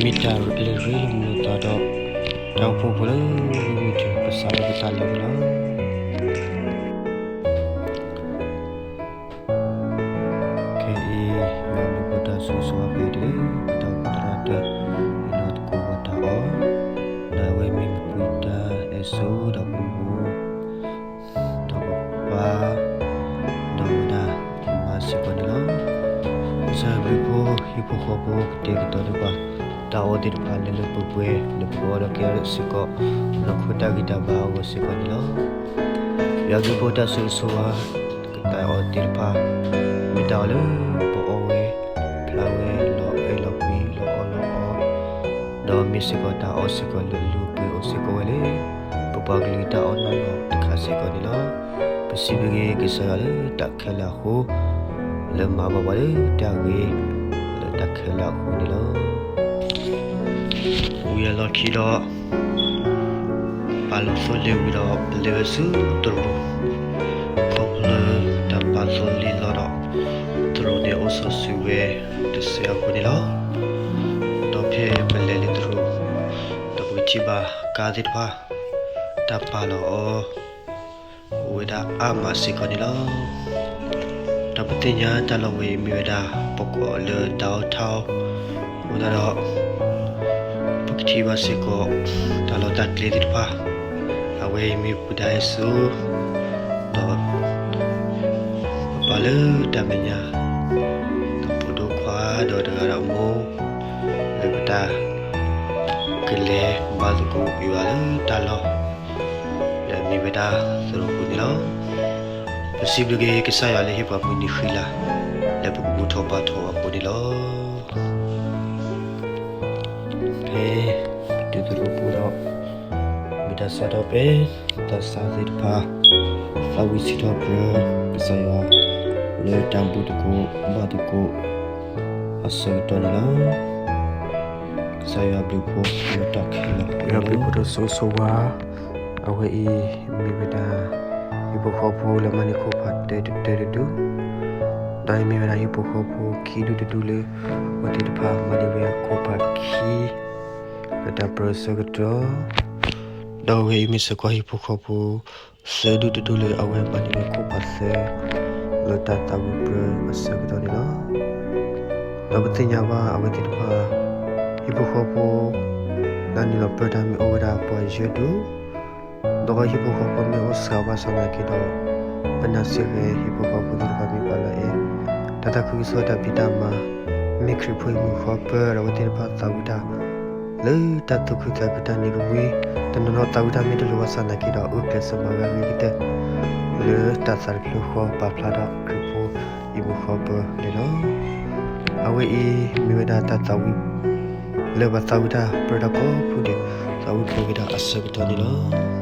မ့ၢ်တၢ်လၢအရ့ဒိၣ်မုာ်လိာ်သးဒီး တၢ်အိၣ်ဖှိၣ်ဖိလၢ ဂုၢ်မုၢ်ထူၣ် ပစးထီၣ်ပတၢ်လဲၤန့ၣ်လီၤ. ခဲအံၤ ယွၤဘျုးဖှိၣ်တၢ်ဆိၣ်ဂ့ၤဆိၣ်ဝါဖဲအံၤတက့ၢ်, ပတၢ်အိၣ်ဖှိၣ်သရၣ်တၢၢ် ဟ့ၣ်လီၤသကိးပှၤတၢ်အီၣ်, ဒီးအဝဲမ့ၢ်ပပၢ်တၢ်အဲၣ်စိဒီးပမိၢ် ဒီးပပၢ် ဒီးဝဲဒၣ်ယမါစ့ၢ်ကီးန့ၣ်လီၤ. ကစၢ်ယွၤဘျုးဖှိၣ် ဟံၣ်ဖိဃီဖိကတဲာ်ကတီၤန့ၢ်ပှၤ တၢ်အီၣ်သ့ၣ်တဖၣ်လၢလၢပှဲၤပှဲၤ လၢပကအီၣ်ဒီးကဲထီၣ်စ့ၢ်ကီး လၢခိတၢ်ဂံၢ်တၢ်ဘါအဂီၢ်စ့ၢ်ကီးန့ၣ်လီၤ. ယွၤဘျုးဖှိၣ်တၢ်ဆိၣ်ဂ့ၤဆိၣ်ဝါ တၢ်အီၣ်သ့ၣ်တဖၣ် မ့ၢ်တၢ်အီၣ်လၢပအီၣ်ဝဲ ဖျါဝဲလီၤအဲၣ်လီၤကွံ လီၤအီၣ်လီၤအီ ဒီးမ့ၢ်စ့ၢ်ကီးတၢ်အီၣ်စ့ၢ်ကီးလၢအလုၢ်အပှ့ၤအိၣ်စ့ၢ်ကီးဝဲလၢ ပပှၤကလုာ်တၢ်အီၣ်နီၢ်နီၢ်တခါစ့ၢ်ကီးန့ၣ်လီၤ. ပစံးဘျုးက့ၤကစၢ်ယွၤလၢတၢ်ခဲလၢာ်အဃိ လၢမၤဘၣ်ပှၤလၢတၢ်ဂ့ၤ လၢတၢ်ခဲလၢာ်အဃိန့ၣ်လီၤ. ဝံၤအလီၢ်ခံဒီး ပာ်လီၤသိလ့ၣ်ဝံၤဒီး ပလဲၤဝဲဆူတရူး, ခီဖျိလၢတၢ်ပာ်သိလ့ၣ်လီၤဒီး တရူးန့ၣ်အိၣ်စီၤစုၤဝဲတစဲးအဃိန့ၣ်လီၤ. ဒီးဖဲပလဲၤလၢတရူး ဒီးပကထံၣ်ဘၣ်ကါသ့ၣ်တဖၣ် တၢ်ပာ်လီၤအီၤ အိၣ်ဝဲဒၣ်အါမးစ့ၢ်ကီးန့ၣ်လီၤ. ဒီးပသ့ၣ်ညါတၢ်လီၢ်ဝဲအံၤမ့ၢ်ဝဲဒၣ် ပကိးအီၤလၢတၢ်အီၣ်ထါအီၣ် အဃိသတးဒီး ပကထံၣ်ဘၣ်စ့ၢ်ကီး တၢ်လီၢ်တၢ်ကျဲသ့ၣ်တဖၣ် အဝဲအံၤမ့ၢ်ပပၢ်တၢ်အဲၣ်စိ ဒီး ပပၢ်လၢတၢ်မဲာ်ညါ ဒီးဖိဒိၣ်ခွါဒီးတဂၤဒီးအမိၢ် လၢပတၢ်ကလဲၤဘါသကိးယွၤလၢတၢ်လီၢ် လၢအမ့ၢ်ဝဲဒၣ်သရိာ်ပူၤန့ၣ်လီၤ. ပစံးဘျုးက့ၤကစၢ်ယွၤလၢဟ့ၣ်ပှၤမုၢ်နံၤဃံလၤ လၢပကဘူၣ်ထီၣ်ဘါထီၣ်အီၤအဃိန့ၣ်လီၤ. ဖဲပတုၤသရိာ်ပူၤဒီး မ့ၢ်တၢ်စးထီၣ်ဖဲ တၢ်ဆါသ့ၣ်တဖၣ် သးဝံၣ်စံးထီၣ်ပတြၢၤကစၢ်ယွၤ လၢတၢ်ဘူၣ်သကိးဘါသကိး အဆၢကတီၢ်န့ၣ်လီၤ. ကစၢ်ယွၤဘျုးဖှိၣ်လၢတၢ်ခဲလၢာ် ယွၤဘျုးဖှိၣ်တၢ်ဆိၣ်ဂ့ၤဆိၣ်ဝါ အဝဲအံၤမ့ၢ်ဝဲဒၣ် ဟံၣ်ဖိဃီဖိလၢမၤန့ၢ်ခိၣ်ဖးတၢတဒူၣ်, ဒီးအံၤမ့ၢ်ဝဲဒၣ်ဟံၣ်ဖိဃီဖိခံဒူၣ်တဒူၣ်လၢ အဝဲသ့ၣ်တဖၣ်မၤန့ၢ်ဝဲခိၣ်ဖးခံ လၢတၢ်ပၢဆၢကတီၢ်, ဒီးအဝဲအံၤမ့ၢ်စ့ၢ်ကီးဟံၣ်ဖိဃီဖိသၢဒူၣ်တဒူၣ်လၢအဝဲမၤန့ၢ်ဝဲခိၣ်ဖးသၢ လၢတၢ်သးဝံၣ်ပတြၢၤအဆၢကတီၢ်န့ၣ်လီၤ. ဒီးပသ့ၣ်ညါဘၣ်အဝဲသ့ၣ်တဖၣ် ဟံၣ်ဖိဃီဖိ လၢနုာ်လီၤပၢတၢ်မ့ၢ်အိၣ်ဝဲဒၣ်ပှၤယဲၢ်ဒူၣ်, ဒီးဟံၣ်ဖိဃီဖိမ့ၢ်အိၣ်စှၤဘၣ်ဆၣ်သနာ်က့ဒီး ပနာ်စ့ၢ်ကီးဟံၣ်ဖိဃီဖိသ့ၣ်တဖၣ်မ့ၢ်ပှၤလၢအအဲၣ် တၢ်သးခုကစီၣ်တၢ်ဖံးတၢ်မၤ မ့ၢ်ခရံာ်ဖိအမုၢ်ဃီပၢၢ် ဒီးအဝဲသ့ၣ်တဖၣ်သးဝံၣ်တၢ် လၢတၢ်သူၣ်ခုသးခုတၢ်နံၤကမှံ တနီၤနီၤသးဝံၣ်တၢ်မ့ၢ်တလိၤဘၣ်ဆၣ်သနာ်က့ဒီး အုၣ်ကျဲးစၢးမၤဝဲအဂ့ၤကတၢၢ် လၢတၢ်သးတဖျၢၣ်ဃီပာ်ဖျါထီၣ်ခရံာ်ဖိအမုၢ်ဃီပၢၢ်န့ၣ်လီၤ. အဝဲအံၤမ့ၢ်ဝဲဒၣ်တၢ်သးဝံၣ် လၢပှၤသးဝံၣ်တၢ်ပတြၢၤတၢ်ကိးဖုဒဲး သးဝံၣ်ပှဲၤက့ၤတၢ်အဆၢကတီၢ်န့ၣ်လီၤ.